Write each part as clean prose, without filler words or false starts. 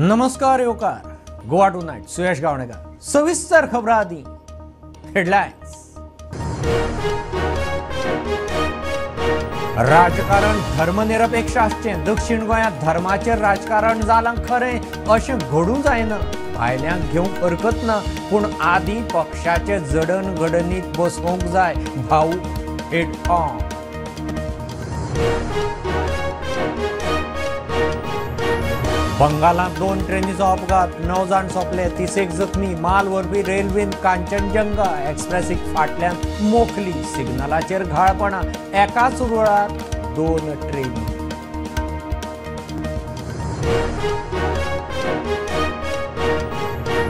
नमस्कार येवकार गोवा टुनायट सुयश गावणेकर। सविस्तर खबरां आदी हेडलायन्स। राजकारण धर्मनिरपेक्ष आसचें, दक्षिण गोंयांत धर्माचेर राजकारण जालां खरें, अशें घडूंक जायना। भायल्यांक घेवंक हरकत ना, पूण आदी पक्षाचे जडणघडणीत बसोवंक जाय। भाऊ हेड ऑन। बंगालांत 2 ट्रेनीचो अपघात, 9 जाण सोंपले, 30 जखमी। माल व्हरपी रेल्वेन कांचनजंगा एक्सप्रेसीक फाटल्यान मोखली, सिग्नलाचेर घाळपणां, एकाच रुळार 2 ट्रेनी।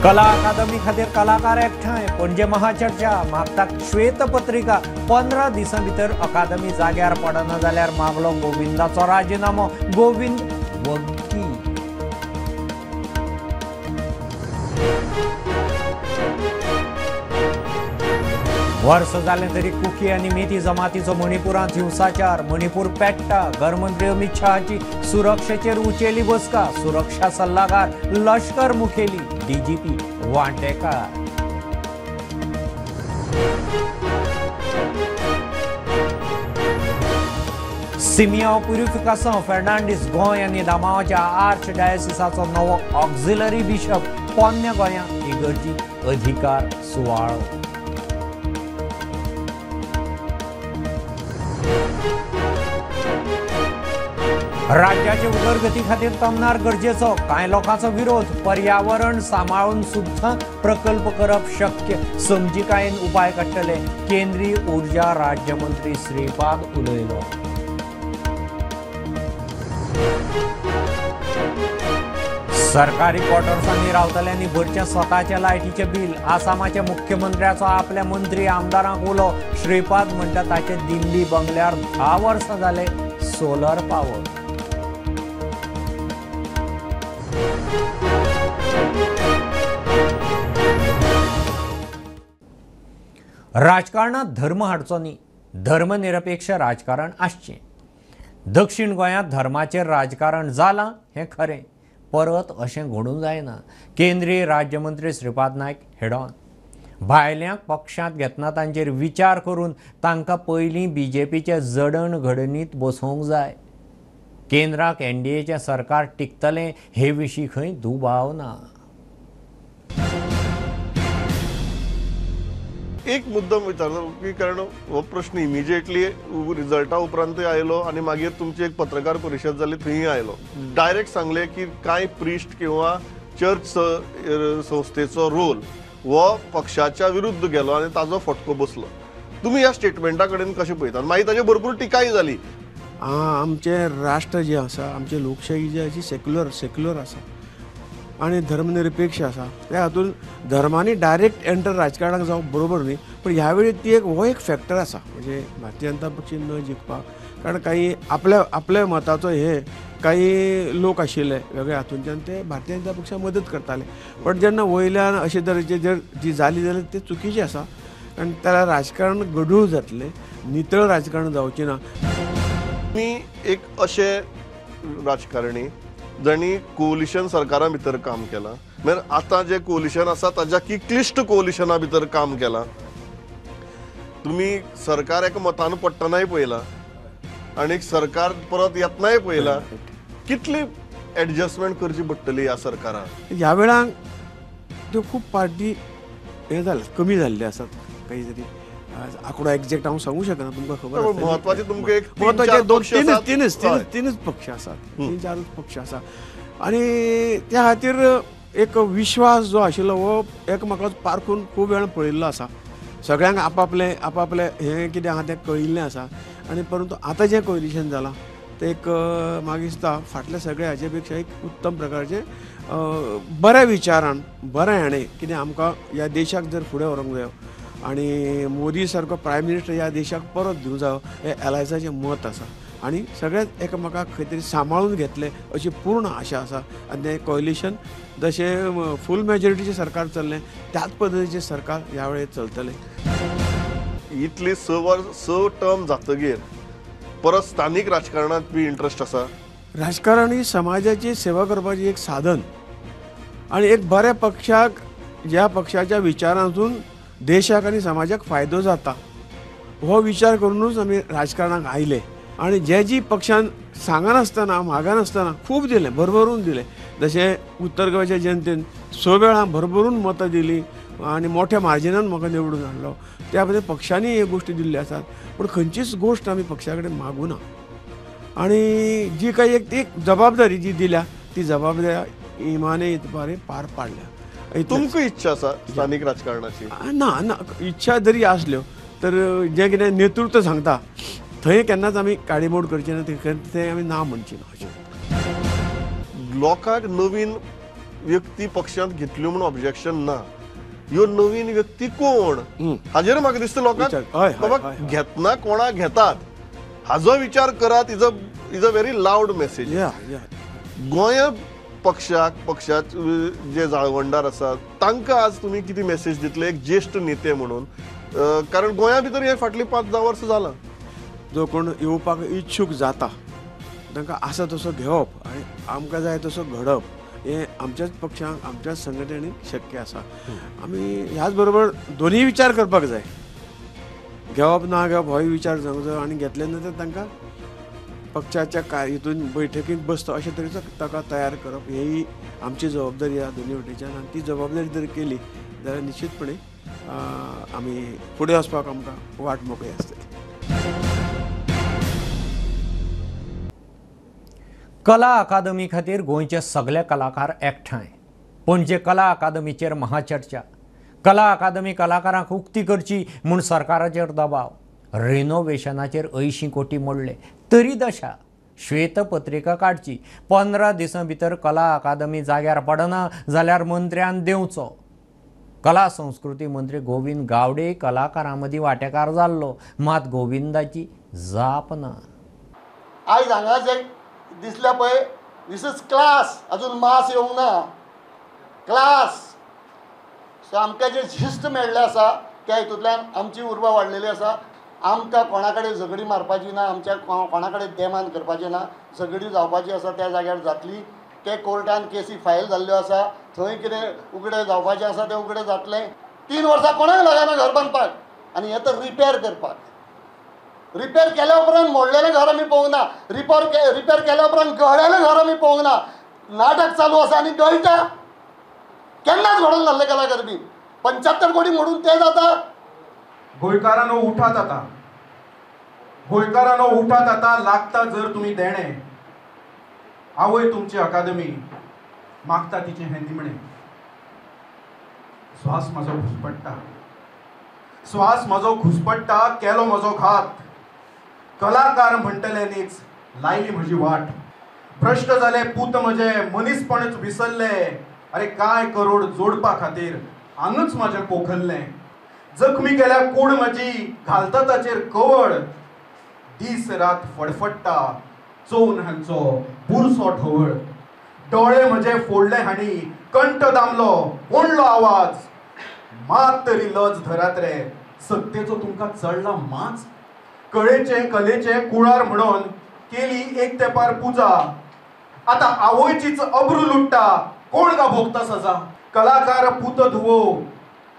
कला अकादमी खातीर कलाकार एकठांय, पणजे महाचर्चा, मागता श्वेतपत्रिका। 15 दिसां भितर अकादमी जाग्यार पडना जाल्यार मागलो गोविंदाचो राजिनामो। गोविंद वग्गी। वर्स जालें तरी कुकी आनी मेती जमातीचो मणिपुरांत हिंसाचार, मणिपूर पेट्टा। घरमंत्री अमित शहाची सुरक्षेचेर उचेली बसका, सुरक्षा सल्लागार लश्कर मुखेली डीजीपी वांटेकार। सिमियांव प्युरिफिकासांव फेर्नांडीस गोंय आनी दामावाच्या आर्च डायसिसाचो नवो ऑक्झिलरी बिशप। पोन्न्या गोंया इगर्जीत अधिकार सुवाळो। राज्याचे उदरगती खातीर तमनार गरजेचो, कांय लोकांचो विरोध। पर्यावरण सांबाळून सुद्धा प्रकल्प करप शक्य, समजिकायेन उपाय काडटले, केंद्रीय ऊर्जा राज्यमंत्री श्रीपाद उलयलो। सरकारी क्वॉर्टर्सांनी रावतल्यांनी भरचें स्वताचें लायटीचें बील। आसामाच्या मुख्यमंत्र्याचो आपल्या मंत्री आमदारांक उलो। श्रीपाद म्हणटा ताचे दिल्ली बंगल्यार 10 वर्सां जाले सोलर पावर। राजकारणात धर्म हाडचो न्ही, धर्मनिरपेक्ष राजकारण आसचें। दक्षिण गोंयांत धर्माचेर राजकारण जालां हें खरें, परत अशें घडूंक जायना। केंद्रीय राज्यमंत्री श्रीपाद नायक हेडॉन। भायल्यांक पक्षांत घेतना तांचेर विचार करून तांकां पयलीं बीजेपीचे जडणघडणीत बसोवंक जाय। केंद्राक एनडीएचें सरकार टिकतलें हे विशीं खंय दुबाव ना। एक मुद्दम विचारता की कारण हो प्रश्न इमिजिएटली रिजल्टा उपरांतय आयलो आनी मागीर तुमची एक पत्रकार परिशद जाली थंय आयलो। डायरेक्ट सांगले की कांय प्रिस्ट किंवा चर्च संस्थेचो रोल हो पक्षाच्या विरुद्ध गेलो आनी ताजो फटको बसलो। तुमी ह्या स्टेटमेंटा कडेन कशें पळयतात? मागीर ताजेर भरपूर टिकाय जाली। आमचें राष्ट्र जें आसा, आमची लोकशाही जी आसा सेक्युलर आसा आनी धर्मनिरपेक्ष आसा। त्या हातून धर्मांनी डायरेक्ट एंटर राजकारणाक जावप बरोबर न्ही, पण ह्या वेळी ती एक हो एक फॅक्टर आसा म्हणजे भारतीय जनता पक्ष न जिखपाक। कारण काही आपल्या आपल्या मताचो हे काही लोक आशिल्ले वेगळे हातूंच्यान ते भारतीय जनता पक्षाक मदत करताले। पण जेन्ना वयल्यान अशे तरेचे जर जी जाली जाल्यार ते चुकीचें आसा, कारण त्याला राजकारण गढूळ जातलें, नितळ राजकारण जावचें ना। तुमी एक अशे राजकारणी जांणी कोलिशन सरकारा भितर काम केलां, म्हळ्यार आतां जें कोलिशन आसा ताज्या की क्लिश्ट कोलिशना भितर काम केलां। तुमी सरकार एका मतान पडटनाय पळयलां आनी सरकार परत येतनाय पळयलां। कितली एडजस्टमेंट करची पडटली ह्या सरकाराक? ह्या वेळाक त्यो खूब पार्टी हे जाले कमी जाल्ले आसात। काही तरी आंकडो एक्झॅक्ट हांव सांगू शकना, तुमकां खबर आसा। म्हत्वाचे तुमकां एक म्हत्वाचे 2 3 पक्ष आसात, 3-4 पक्ष आसा आनी त्या खातीर एक विश्वास जो आशिल्लो हो एकमेकाक पारखून खूब वेळ पळयल्लो आसा। सगळ्यांक आपापले आपापले हें कितें आहा तें कळिल्लें आसा। आनी परंतु आतां जें कोलिशन जालां तें एक म्हाका दिसता फाटल्या सगळ्या हाचे पेक्षा एक उत्तम प्रकारचें बऱ्या विचारान बऱ्या हाणें कितें आमकां ह्या देशाक जर फुडें व्हरूंक जायो आनी मोदी सारको प्रायम मिनिस्टर ह्या देशाक परत दिवंक जायो हें एलायसाचें मत आसा। आनी सगळेच एकामेकाक खंय तरी सांबाळून घेतले अशी पूर्ण आशा आसा। आनी तें कोलिशन जशें फूल मेजॉरिटीचें सरकार चल्लें त्याच पद्दतीचें सरकार ह्या वेळेर चलतलें। इतली 6 टर्म जातगीर परत स्थानीक राजकारणांत बी इंट्रस्ट आसा? राजकारण ही समाजाची सेवा करपाची एक साधन। आनी एक बऱ्या पक्षाक ज्या पक्षाच्या विचारांतून देशाक आनी समाजाक फायदो जाता हो विचार करूनच आमी राजकारणाक आयले आनी जे जी पक्षान सांगनासतना मागनासतना खूब दिलें, भरभरून दिलें. जशें उत्तर गोंयच्या जनतेन 6 वेळां भरभरून मतां दिलीं आनी मोठ्या मार्जिनान म्हाका निवडून हाडलो. त्या खातीर पक्षांनी ह्यो गोश्टी दिल्ल्यो आसात, पूण खंयचीच गोश्ट आमी पक्षा कडेन मागूं ना आनी जी काही एक एक जबाबदारी जी दिल्या ती जबाबदारी इमाने इतबारे पार पाडल्या. तुमकां इच्छा आसा स्थानीक राजकारणाची? ना ना, इच्छा जरी आसल्यो तर जें कितें नेतृत्व सांगता थंय केन्नाच आमी काडीमोड करची ना, थंय आमी ना म्हणची ना. अशें लोकांक नवीन व्यक्ती पक्षांत घेतल्यो म्हूण ऑब्जेक्शन ना, ह्यो नवीन व्यक्ती कोण हाजेर म्हाका दिसता लोकांक बाबा घेतना कोणाक घेतात हाजो विचार करात. Is a very loud message. गोंया पक्षाक पक्षाचे जे जाळवणदार आसात तांकां आज तुमी कितें मेसेज दितले एक ज्येश्ठ नेते म्हणून, कारण गोंया भितर हे फाटलीं 5-10 वर्सां जालां. जो कोण येवपाक इच्छूक जाता तांकां आसा तसो घेवप आनी आमकां जाय तसो घडप हें आमच्याच पक्षांक आमच्याच संघटनेक शक्य आसा. आमी ह्याच बरोबर दोनूय विचार करपाक जाय, घेवप ना घेवप होय विचार जावंक जाय आनी घेतले नंतर तांकां पक्षाच्या हितून बैठकींत बसता अशे तरेचो ताका तयार करप ही आमची जबाबदारी आसा दोनूय वटेच्यान आनी ती जबाबदारी जर केली जाल्यार निश्चितपणे आमी फुडें वचपाक आमकां वाट मोकळी आसतली. कला अकादमी खातीर गोंयचे सगळे कलाकार एकठांय. पणजे कला अकादमीचेर महाचर्चा. कला अकादमी कलाकारांक उक्ती करची म्हूण सरकाराचेर दबाव. रिनोवेशनाचेर 80 कोटी मोडले तरी दशा. श्वेतपत्रिका काडची. 15 दिसां भितर कला अकादमी जाग्यार पडना जाल्यार मंत्र्यान देंवचो. कला संस्कृती मंत्री गोविंद गावडे कलाकारां मदीं वांटेकार जाल्लो, मात गोविंदाची जाप ना. आयज हांगा जे दिसल्या पळय दीस is class, अजून मास येवंक ना क्लास. सो आमकां जे शिस्त मेळ्ळें आसा त्या हितूंतल्यान आमची उर्बा वाडलेली आसा. आमकां कोणा कडेन झगडी मारपाची ना, आमच्या कोणा कडेन देमान करपाचें ना. झगडी जावपाची आसा त्या जाग्यार जातली. ते कोर्टान केसी फायल जाल्ल्यो आसा, थंय कितें उगडे जावपाचें आसा तें उगडे जातलें. 3 वर्सां कोणाक लागना घर बांदपाक आनी हें तर रिपेर करपाक. रिपेर केल्या उपरांत मोडलेलें घर आमी पळोवंक ना, रिपेर केल्या उपरांत गळ्ळेलें घर आमी पळोवंक ना. नाटक चालू आसा आनी गळटा. केन्नाच घडोवन घाल्ले कलाकार बी 75 कोटी मोडून ते जाता. गोंयकारांनो उठात आतां, गोंयकारांनो उठात आतां, लागता जर तुमी देणें. आवय तुमची अकादमी मागता तिचें हें निमणें. श्वास म्हजो घुसपडटा, श्वास म्हजो घुसपडटा, केलो म्हजो घात. कलाकार म्हणटल्यांनीच लायली म्हजी वाट. भ्रश्ट जाले पूत म्हजे, मनीसपणच विसरले. अरे काय करोड जोडपा खातीर आंगच म्हजें पोखरलें. जखमी केल्या कूड म्हजी, घालता ताचेर कवड. दीस रात फडफडटा चोवन हांचो बुरसो ढवळ. डोळे म्हजे फोडले हांणी, कंठ दामलो, ओडलो आवाज. मात तरी लज धरात रे, सत्तेचो तुमकां चडला माच. कळेचे कलेचे कुळार म्हणून केली एक तेपार पुजा. आतां आवयचीच अब्रू लुट्टा, कोण गा भोगता सजा. कलाकार पूत धुवो,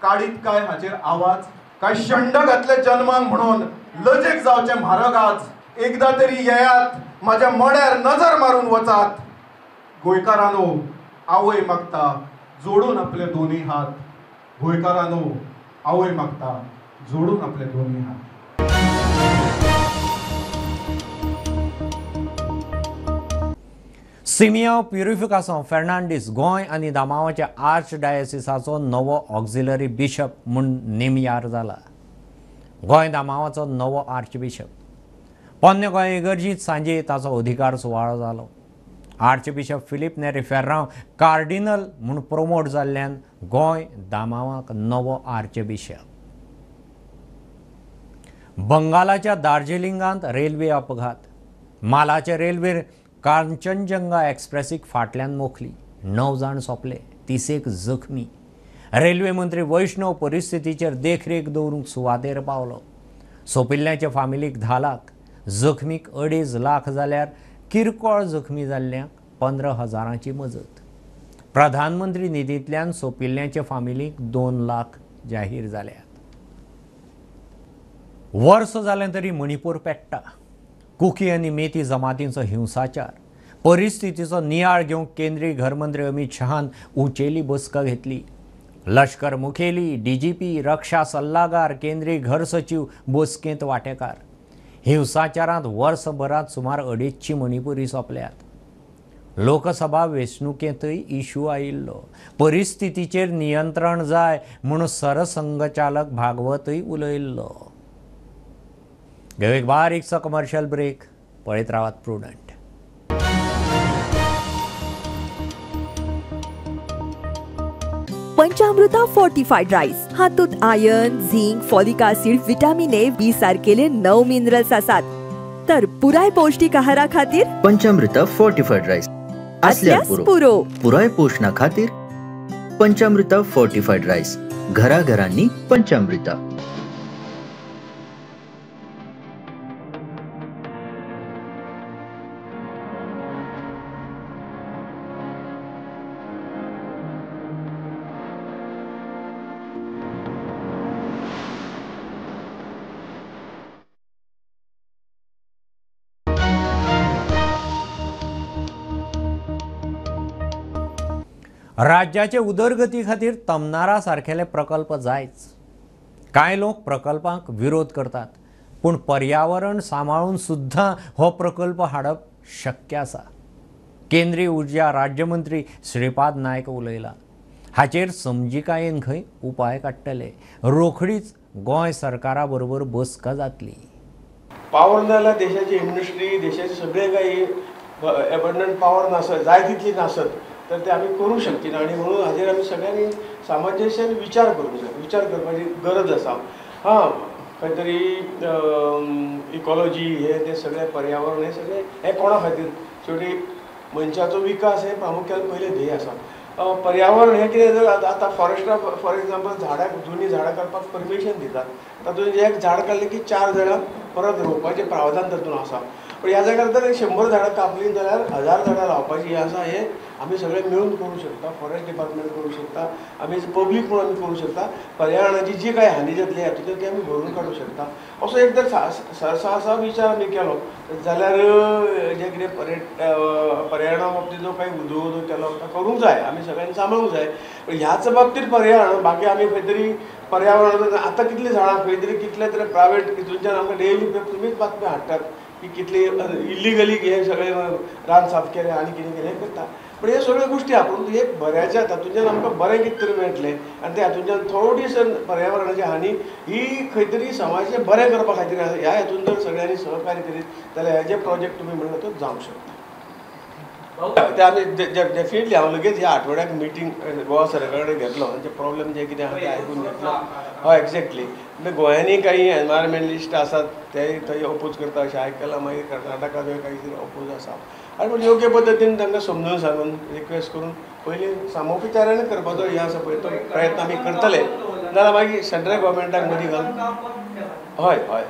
काडीत काय हाचेर आवाज. काय शंड घातले जन्माक म्हणून लजेक जावचें म्हारग आज. एकदा तरी येयात म्हाज्या मड्यार नजर मारून वचात. गोंयकारांनो आवय मागता जोडून आपले दोनूय हात. गोंयकारांनो आवय मागता जोडून आपले दोनूय हात. सिमियांव प्युरिफिकासांव फेर्नांडीस गोंय आनी दामावाच्या आर्च डायसिसाचो नवो ऑक्झिलरी बिशप म्हूण नेमयार जाला. गोंय दामावाचो नवो आर्च बिशप. पोन्ने गोंय इगर्जींत सांजे ताचो अधिकार सुवाळो जालो. Archbishop Filipe Neri Ferrao cardinal म्हूण प्रोमोट जाल्ल्यान गोंय दामावाक नवो आर्च बिशप. बंगालाच्या दार्जिलिंगांत रेल्वे अपघात. मालाचे रेल्वेर कांचनजंगा एक्सप्रेसीक फाटल्यान मोखली. 9 जाण सोंपले, 30 जखमी. रेल्वे मंत्री वैष्णव परिस्थितीचेर देखरेख दवरूंक सुवातेर पावलो. सोंपिल्ल्याचे फामिलीक 10 लाख, जखमीक 2.5 लाख जाल्यार किरकोळ जखमी जाल्ल्यांक 15,000 मजत. प्रधानमंत्री निधींतल्यान सोंपिल्ल्यांचे फामिलीक 2 लाख जाहीर जाल्यात. वर्स जालें तरी मणिपूर पेट्टा. कुकी आनी मेती जमातींचो हिंसाचार परिस्थितीचो नियाळ घेवंक केंद्रीय घरमंत्री अमित शहान उंचेली बसका घेतली. लश्कर मुखेली, डीजीपी, रक्षा सल्लागार, केंद्रीय घर सचीव बसकेंत वांटेकार. हिंसाचारांत वर्सभरांत सुमार 250 मणिपुरी सोंपल्यात. लोकसभा वेंचणुकेंतय इशू आयिल्लो. परिस्थितीचेर नियंत्रण जाय म्हूण सरसंघचालक भागवतय उलयिल्लो. घेवं एक बारीकसो कमर्शियल ब्रेक. पळयत रावात प्रुडंट. पंचामृता फोर्टिफाईड राईस हातूंत iron, zinc, folic acid, vitamin A, B सारकेले 9 मिनरल्स आसात. तर पुराय पौष्टिक आहारा खातीर पंचामृता फोर्टिफाईड राईस असल्यास पुरो. पुराय पोषणा खातीर पंचामृता फोर्टिफाईड राईस, घराघरांनी पंचामृता. राज्याचे उदरगती खातीर तमनारा सारकेले प्रकल्प जायच. कांय लोक प्रकल्पांक विरोध करतात, पूण पर्यावरण सांबाळून सुद्दां हो प्रकल्प हाडप शक्य आसा. केंद्रीय ऊर्जा राज्यमंत्री श्रीपाद नायक उलयला. हाचेर समजिकायेन खंय उपाय काडटले. रोखडीच गोंय सरकारा बरोबर बसका जातली. पावर ना जाल्यार देशाची इंडस्ट्री, देशाचे सगळे काही एबंडंट पावर नासत, जाय तितली नासत तर ते आमी करूंक शकना. आनी म्हणून हाजेर आमी सगळ्यांनी सामंजस्यान विचार करूंक जाय, विचार करपाची गरज आसा. हां, खंय तरी इकॉलॉजी हे ते सगळें पर्यावरण हे सगळें हें कोणा खातीर, शेवटी मनशाचो विकास हें प्रामुख्यान पयलें ध्येय आसा. पर्यावरण हें कितें जर आतां फॉरेस्टा फॉर एग्जाम्पल झाडां, जुनी झाडां काडपाक परमिशन दितात, तातूंत एक झाड काडलें की 4 झाडां परत रोवपाचें प्रावधान तातूंत आसा. पण ह्या जाग्यार जर 100 झाडां कापलीं जाल्यार 1000 झाडां लावपाची हें आसा, हें आमी सगळे मेळून करूंक शकता. फॉरेस्ट डिपार्टमेंट करूंक शकता, आमी पब्लीक म्हणून आमी करूंक शकता. पर्यावरणाची जी कांय हानी जातली हातूंतल्यान ती आमी भरून काडूंक शकता. असो एक जर सरसा विचार आमी केलो जाल्यार जें कितें पर्यावरणा बाबतींत जो कांय उदो उदो केलो तो करूंक जाय, आमी सगळ्यांनी सांबाळूंक जाय. पण ह्याच बाबतींत पर्यावरण बाकी आमी खंय तरी पर्यावरण आतां कितलीं झाडां खंय तरी कितले तरी प्रायवेट हितूनच्यान आमकां डेली तुमीच बातम्यो हाडटात की कितले इल्लिगली हे सगळे रान साफ केलें आनी कितें कितें करता. पण हे सगळ्यो गोश्टी आहा, पूण एक बऱ्याच्या तातूंतल्यान आमकां बरें कितें तरी मेळटलें आनी ते हातूंतल्यान थोडी पर्यावरणाची हानी ही खंय तरी समाजाचें बरें करपा खातीर आसा. ह्या हातून जर सगळ्यांनी सहकार्य करीत जाल्यार हे जे प्रोजेक्ट तुमी म्हणला तो जावंक शकता. ते आमी डेफिनेटली हांव लगेच ह्या आठवड्याक मिटींग गोवा सरकारा कडेन घेतलो, तांचे प्रॉब्लेम जे कितें आहा ते आयकून घेतलो. हय, एक्झॅक्टली. म्हणजे गोंयांनी काही एनवायरमेंटलिस्ट आसात ते थंय अपोज करता अशें आयकलां, मागीर कर्नाटकांतूय काही तरी अपोज आसा. आनी पूण योग्य पद्दतीन तांकां समजून सांगून रिक्वेस्ट करून पयलीं सामोपचारान करपाचो हें आसा पळय तो प्रयत्न आमी करतले. नाजाल्यार मागीर सेंट्रल गव्हर्मेंटाक मदीं घालून. हय हय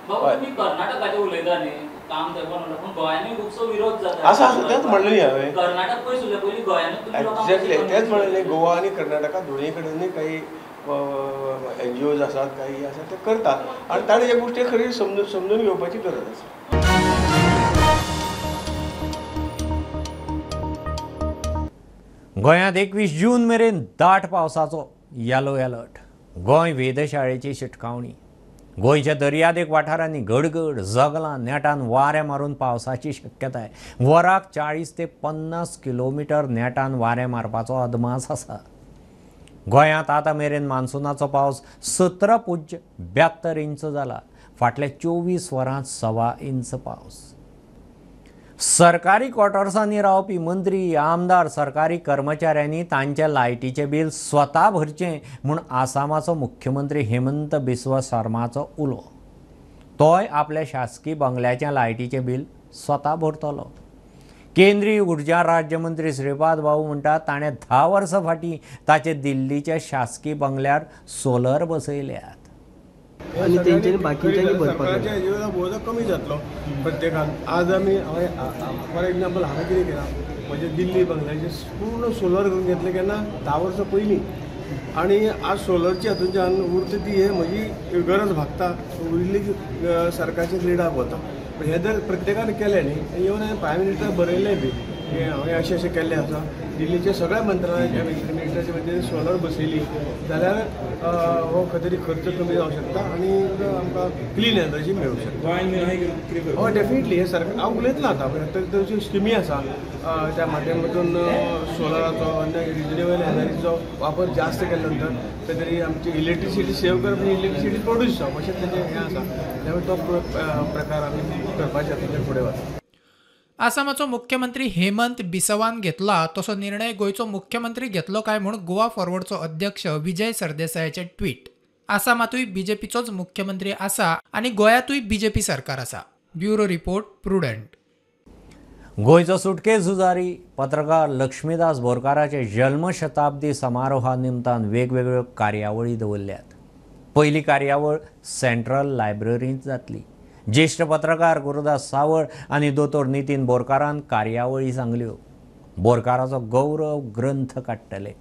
हय कर्नाटकाचें उलयता न्ही, काम करपा गोंयांनी खुबसो विरोध जाता आसा आसा, तेंच म्हणलें न्ही हांवें. कर्नाटक पयस उरलें, पयलीं गोंयांनी एक्झॅक्टली तेंच म्हणलें न्ही. गोवा आनी कर्नाटका दोनूय कडेनूय काही एन जी ओज आसात, काही आसात ते करतात आनी ताणें ह्या गोश्टी खरी समजून घेवपाची गरज आसा. गोंयांत 21 जून मेरेन दाट पावसाचो येलो अलर्ट. गोंय वेधशाळेची शिटकावणी. गोंयच्या दर्यादेग वाठारांनी गडगड, जगलां, नेटान वारें मारून पावसाची शक्यताय. वराक 40 ते 50 किलोमिटर नेटान वारें मारपाचो अदमास आसा. गोंयांत आतां मेरेन मान्सुनाचो पावस 17.72 इंच जाला. फाटल्या 24 वरांत 1.25 इंच पावस. सरकारी क्वॉर्टर्सांनी रावपी मंत्री, आमदार, सरकारी कर्मचाऱ्यांनी तांचे लायटीचें बील स्वता भरचें म्हूण आसामाचो मुख्यमंत्री हेमंत बिस्वा शर्माचो उलो. तोय आपल्या शासकी बंगल्याचें लायटीचें बील स्वता भरतलो. केंद्रीय ऊर्जा राज्यमंत्री श्रीपाद भाऊ म्हणटात ताणें 10 वर्सां फाटीं ताचे दिल्लीच्या शासकी बंगल्यार सोलर बसयल्यात. आनी तेंच्यांनी बाकीच्यांनी भरपाक जाय. कमी जातलो प्रत्येकान. आज आमी फॉर एग्जाम्पल हांवें कितें केलां, म्हणजे दिल्ली बांगलादेश पूर्ण सोलर करून घेतले केन्ना 10 वर्सां पयलीं आनी आज सोलरची हातूंच्यान उरता ती हे म्हजी गरज भागता, उरिल्ली सरकारच्या ग्रिडाक वता. पण हें जर प्रत्येकान केलें न्ही, येवन हांवें प्रायम मिनिस्टर बरयलें बी की हांवें अशें अशें केल्लें आसा, दिल्लीच्या सगळ्या मंत्रालयाच्या मिनिस्टराच्या मदीं सोलर बसयली जाल्यार हो खंय तरी खर्च कमी जावंक शकता आनी आमकां क्लीन एनर्जी मेळूंक शकता. हय, डेफिनेटली हें सरकार हांव उलयतलो आतां, तरेतरेच्यो स्किमी आसा त्या माध्यमातून सोलराचो अन्य रिन्युएबल एनर्जीचो वापर जास्त केल्या नंतर खंय तरी आमची इलेक्ट्रिसिटी सेव करप आनी इलेक्ट्रिसिटी प्रोड्यूस जावप अशें तेजें हें आसा. त्यामुळे तो प्रकार आमी करपाचे आतां फुडें वता. आसामाचो मुख्यमंत्री हेमंत बिसवान घेतला तसो निर्णय गोंयचो मुख्यमंत्री घेतलो काय म्हूण गोवा फॉरवर्डचो अध्यक्ष विजय सरदेसायाचे ट्वीट. आसामातूय बीजेपीचोच मुख्यमंत्री आसा आनी गोंयांतूय बीजेपी सरकार आसा. Bureau report, Prudent. गोंयचो सुटके झुजारी पत्रकार लक्ष्मीदास बोरकाराचे जल्मशताब्दी समारोहा निमतान वेगवेगळ्यो कार्यावळी दवरल्यात. पयली कार्यावळ सेंट्रल लायब्ररींत जातली. ज्येश्ठ पत्रकार गुरुदास सावळ आनी दोतोर नितीन बोरकारान कार्यावळी सांगल्यो. बोरकाराचो गौरव ग्रंथ काडटले.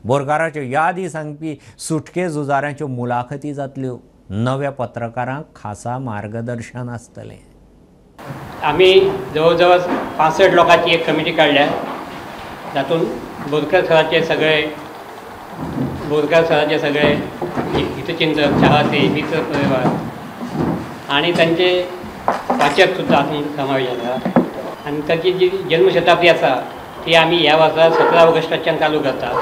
बोरकाराच्यो यादी सांगपी सुटके झुजाऱ्यांच्यो मुलाखती जातल्यो. नव्या पत्रकारांक खासा मार्गदर्शन आसतलें. आमी जवळ जवळ 65 लोकांची एक कमिटी काडल्या, तातूंत बोरकर सराचे सगळे हितचिंतक, चाहते, मित्र परिवार आनी तांचे वाचक सुद्दां हातूंत समावेश आसा. आनी ताची जी जल्मशताब्दी आसा ती आमी ह्या वर्सा 17 ऑगस्टाच्यान चालू करता.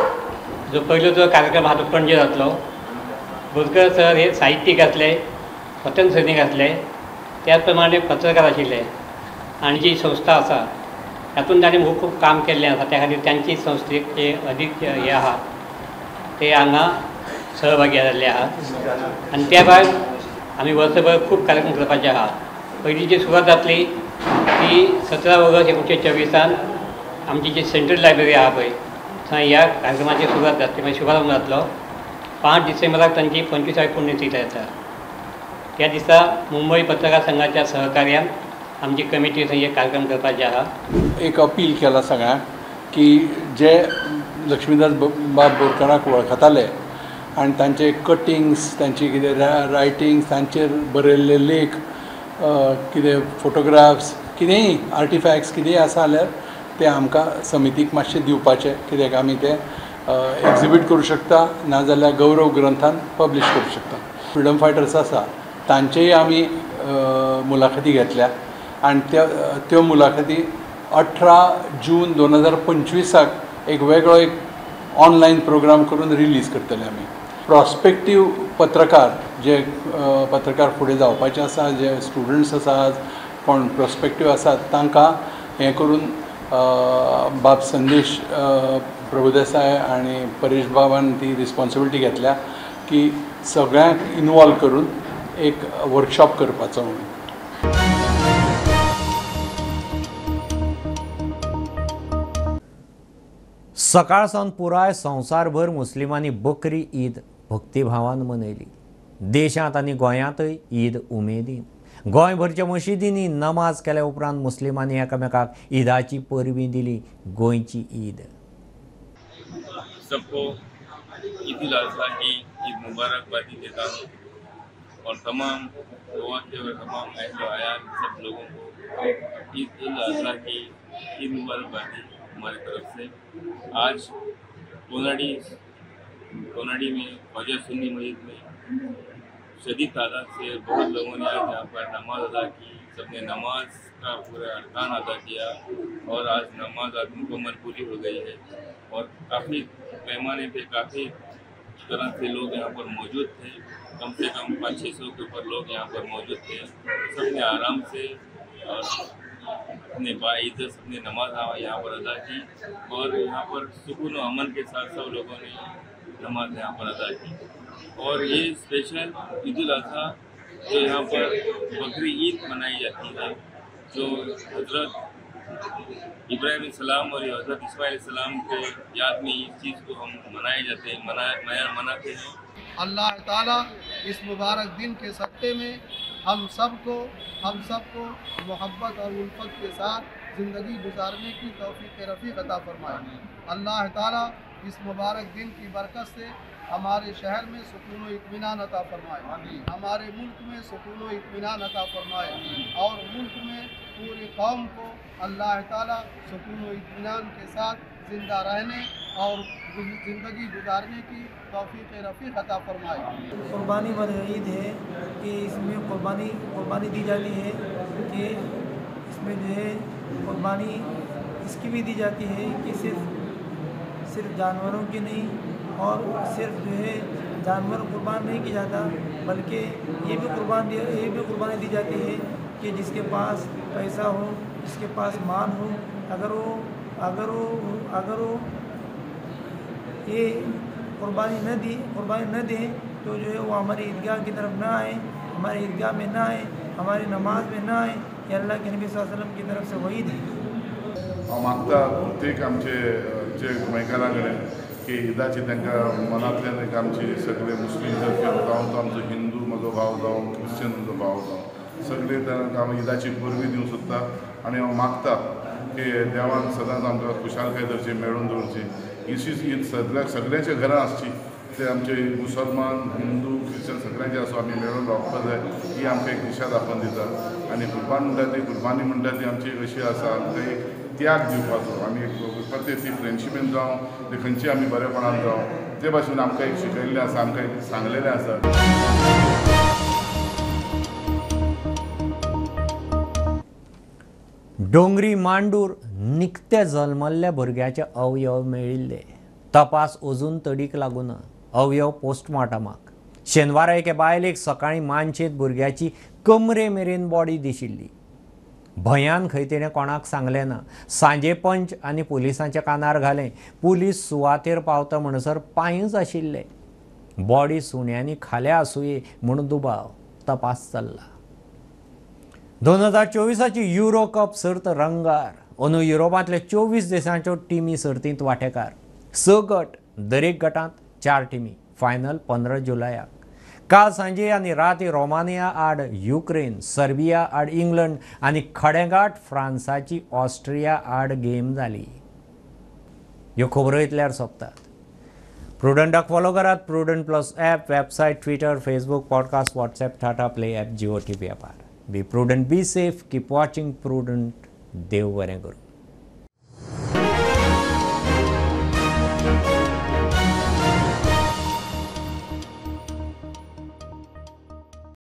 जो पयलो जो कार्यक्रम आहा तो पणजे जातलो. बोरकर सर हे साहित्यीक आसले, स्वतंत्र सैनीक आसले, त्याच प्रमाणे पत्रकार आशिल्ले आनी जी संस्था आसा तातूंत ताणें खूब खूब काम केल्लें आसा. त्या खातीर तांची संस्थेक जे अदीक हे आहा ते हांगा सहभागी जाल्ले आहात. आनी त्या भायर आमी वर्सभर खूब कार्यक्रम करपाचे आहा. पयली जी सुरवात जातली ती 17 ऑगस्ट 1924 आमची जी सेंट्रल लायब्ररी आहा पळय थंय ह्या कार्यक्रमाची सुरवात जातली, मागीर शुभारंभ जातलो. 5 डिसेंबराक तांची 25वी पुण्यतिथी जाता. त्या दिसा मुंबय पत्रकार संघाच्या सहकार्यान आमची कमिटी थंय एक कार्यक्रम करपाचे आहा. एक अपील केला सगळ्यांक की जे लक्ष्मीदास बाब बोरकाराक वळखताले आनी तांचे कटिंग्स, तांची कितें रायटिंग्स, तांचेर बरयल्ले लेख, कितें फोटोग्राफ्स, कितेंय आर्टिफॅक्ट्स कितेंय आसा जाल्यार ते आमकां समितीक मातशें दिवपाचें, कित्याक आमी ते एक्झिबीट करूं शकता, नाजाल्यार गौरव ग्रंथान पब्लिश करूं शकता. फ्रिडम फायटर्स आसा तांचेय आमी मुलाखती घेतल्या आनी त्यो मुलाखती 18 जून 2025 एक वेगळो एक ऑनलायन प्रोग्राम करून रिलीज करतले आमी. प्रॉस्पेक्टीव पत्रकार जे पत्रकार फुडें जावपाचे आसा, जे स्टुडंट्स आसा, कोण प्रॉस्पेक्टीव आसात तांकां हें करून बाब संदेश प्रभुदेसाय आनी परेश बाबान ती रिस्पॉन्सिबिलिटी घेतल्या की सगळ्यांक इनवॉल्व करून एक वर्कशॉप करपाचो म्हणून. सकाळ सावन पुराय संवसारभर मुस्लिमांनी बकरी ईद भक्तिभावान मनयली. देशांत आनी गोंयांतय ईद उमेदीन. गोंयभरच्या मशिदींनी नमाज केल्या उपरांत मुस्लिमांनी एकामेकाक ईदाची परबी दिली. गोंयची ईद. सबको ईद उल अज़हा की ईद मुबारकबादी देता हूँ और तमाम गोवा के और तमाम अहल अयाल सब लोगों को ईद उल अज़हा की ईद मुबारकबादी हमारी तरफ से। आज कोनाडी में ख्वाजा सुन्नी मस्जिद में शदीद तादाद से बहुत लोगों ने आज यहाँ पर नमाज अदा की। सबने नमाज का पूरा अरकान अदा किया और आज नमाज आज मुकम्मल पूरी हो गई है और काफ़ी पैमाने पे काफ़ी तरह से लोग यहाँ पर मौजूद थे। कम से कम 500-600 के ऊपर लोग यहाँ पर मौजूद थे। सबने आराम से और अपने बाइज्जत सबने नमाज यहाँ पर अदा की और यहाँ पर सुकून और अमन के साथ सब लोगों ने नमाज यहाँ पर अदा की। और ये स्पेशल ईद उल अज़हा जो यहाँ पर बकरी ईद मनाई जाती है, जो हज़रत इब्राहिम सलाम और हज़रत इस्माइल सलाम के याद में इस चीज़ को हम मनाए जाते हैं, मनाते हैं। अल्लाह ताला इस मुबारक दिन के सदक़े में हम सबको मोहब्बत और उल्फत के साथ ज़िंदगी गुजारने की तौफीक रफ़ीक अता फ़रमाए। अल्लाह ताला इस मुबारक दिन की बरकत से हमारे शहर में सुकून व इत्मीनान अता फ़रमाए, हमारे मुल्क में सुकून व इत्मीनान अता फ़रमाए और मुल्क में पूरी कौम को अल्लाह ताला सुकून व इत्मीनान के साथ ज़िंदा रहने और ज़िंदगी गुजारने की तौफीक रफ़ीक अता फ़रमाए। कुर्बानी वाली ईद है कि इसमें कुर्बानी दी जाती है कि इसमें जो है कुर्बानी इसकी भी दी जाती है कि सिर्फ जानवरों की नहीं और सिर्फ जो है जानवर कुर्बान नहीं किया जाता, बल्कि ये भी कुर्बानी दी जाती है कि जिसके पास पैसा हो, जिसके पास माल हो, अगर वो ये कुर्बानी न दें तो जो है वो हमारी ईदगाह की तरफ ना आए, हमारे ईदगाह में ना आए, हमारी नमाज में ना आए। ये अल्लाह के नबी सल्लल्लाहु अलैहि वसल्लम की तरफ से वहीद है। हांव मागता प्रत्येक आमचे जे गोंयकारां कडेन की ईदाची तांकां मनांतल्यान एक आमची सगळे मुस्लीम जावं, तो आमचो हिंदू म्हजो भाव जावं, क्रिश्चन म्हजो भाव जावं, सगळे तांकां हांव ईदाची परबी दिवंक सोदता आनी हांव मागता की देवान सदांच आमकां खुशालकाय दवरची, मेळून दवरची. हीच ईद सगळ्यांच्या घरां आसची, ते आमचे मुसलमान, हिंदू, क्रिश्चन सगळ्यांचे आसूं, आमी मेळून रावपाक जाय ही आमकां एक दिशा दाखोवन दिता. आनी कुर्बान म्हणटा ती, कुर्बानी म्हणटा ती आमची अशी आसा, आमकां एक त्याग दिवपाचो, आमी एक ती फ्रेंडशिपीन जावं, ते खंयची आमी बरेपणान जावं, ते भाशेन आमकां एक शिकयल्लें आसा, आमकां एक सांगलेलें आसा. डोंगरी मांडूर निकते जल्मल्ल्या भुरग्याचे अवयव मेळिल्ले. तपास अजून तडीक लागूना. अवयव पोस्टमार्टमाक. शेनवारा एके बायलेक सकाळीं मानशेंत भुरग्याची कमरे मेरेन बॉडी दिशिल्ली. भंयान खंय तिणें कोणाक सांगलें ना. सांजे पंच आनी पुलिसांच्या कानार घालें. पुलीस सुवातेर पावता म्हणसर पांयच आशिल्ले. बॉडी सुण्यांनी खाल्या आसुये म्हूण दुबाव. तपास चल्ला. 2024 युरो कप सर्त रंगार. अंदू युरोपांतल्या 24 देशांच्यो टिमी सर्तींत वांटेकार. 6 गट, दरेक गटांत 4 टिमी. फायनल 15 जुलयाक. काल सांजे आनी राती रोमानिया आड युक्रेन, सर्बिया आड इंग्लंड आनी खडेगांठ फ्रांसाची ऑस्ट्रिया आड गेम जाली. ह्यो खबरो इतल्यार सोंपतात. प्रुडंटाक फॉलो करात. Prudent plus app, website, Twitter, Facebook, podcast, WhatsApp, Tata Play app, Jio TV ॲपार. Be prudent, be safe, keep watching Prudent. देव बरें करूं.